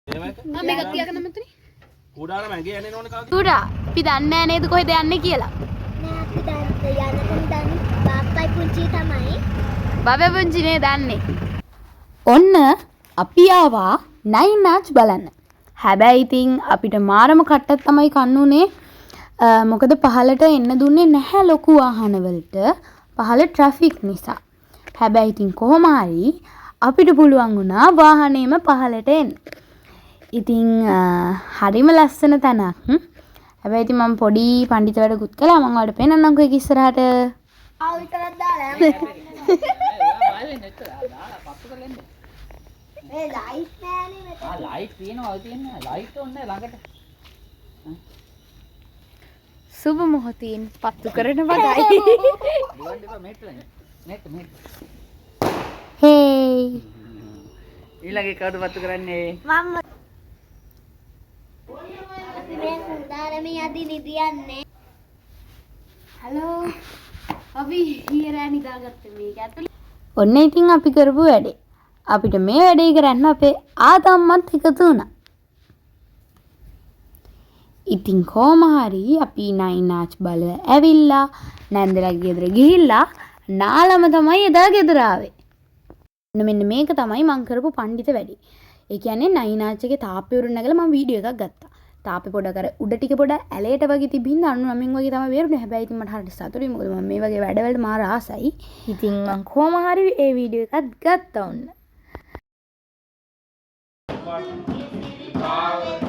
මම මේකක් තියාගන්න මෙතන. කුඩාරම ඇඟේ යන්නේ නෝනේ කාගේ. කුඩා අපි දන්නේ නෑ නේද කොහෙද යන්නේ කියලා. නෑ අපි දන්න යනකම් දන්නේ බාප්පයි පුංචි තමයි. බබේ පුංචි නේ දන්නේ. ඔන්න අපි ආවා නයින් ආච් බලන්න. හැබැයි ඉතින් අපිට මාරම කට්ටක් තමයි කන්න උනේ. මොකද පහලට එන්න දුන්නේ නැහැ ලොකු වාහනවලට. පහල ට්‍රැෆික් නිසා. හැබැයි ඉතින් කොහොම හරි අපිට පුළුවන් වුණා වාහනේම පහලට එන්න. ඉතින් හරිම ලස්සන තැනක්. හැබැයි ඉතින් මම පොඩි පණ්ඩිත වැඩකුත් කළා. මං ඔයාලට පෙන්නන්නම්කෝ ඒක ඉස්සරහට. ආ විතරක් දාලා මේ ලයිට් නෑනේ මෙතන. ආ ලයිට් තියෙනවා ඔය තියෙන්නේ ලයිට් ඕනේ ළඟට. සුබ මොහොතින් පත්තු කරන වගයි. දුවන්න එපා මෙහෙට වෙන්න. මෙහෙට මෙහෙට. හේයි. ඊළඟ එක කවුද පත්තු කරන්නේ? මම අපි මේ කුඩාරමේ යදි නිදියන්නේ. හලෝ. අපි ඊයේ රෑ නිදාගත්තේ මේක ඇතුලේ. ඔන්න ඉතින් අපි කරපු වැඩේ. අපිට මේ වැඩේ කරන්න අපේ ආතම්මත් එකතු වුණා. ඉතින් කොහොම හරි අපි නයින් ආච් බල ඇවිල්ලා නැන්දලගේ ගෙදර ගිහිල්ලා නාලම තමයි එදා ගෙදර ආවේ. ඔන්න මෙන්න මේක තමයි මං කරපු පණ්ඩිත වැඩේ. ඒ කියන්නේ නයින් ආච් එකේ තාප්පේ උඩ නැගලා මං වීඩියෝ එකක් ගත්තා. තාප්පේ පොඩක් අර උඩ ටික පොඩක් ඇලේට වගේ තිබින්ද 99 වගේ තමයි බේරුනේ. හැබැයි ඉතින් මට හරියට සතුටුයි. මොකද මම මේ වගේ වැඩවලට මාර ආසයි. ඉතින් මං කොහොම හරි ඒ වීඩියෝ එකත් ගත්තා ඔන්න. 1 5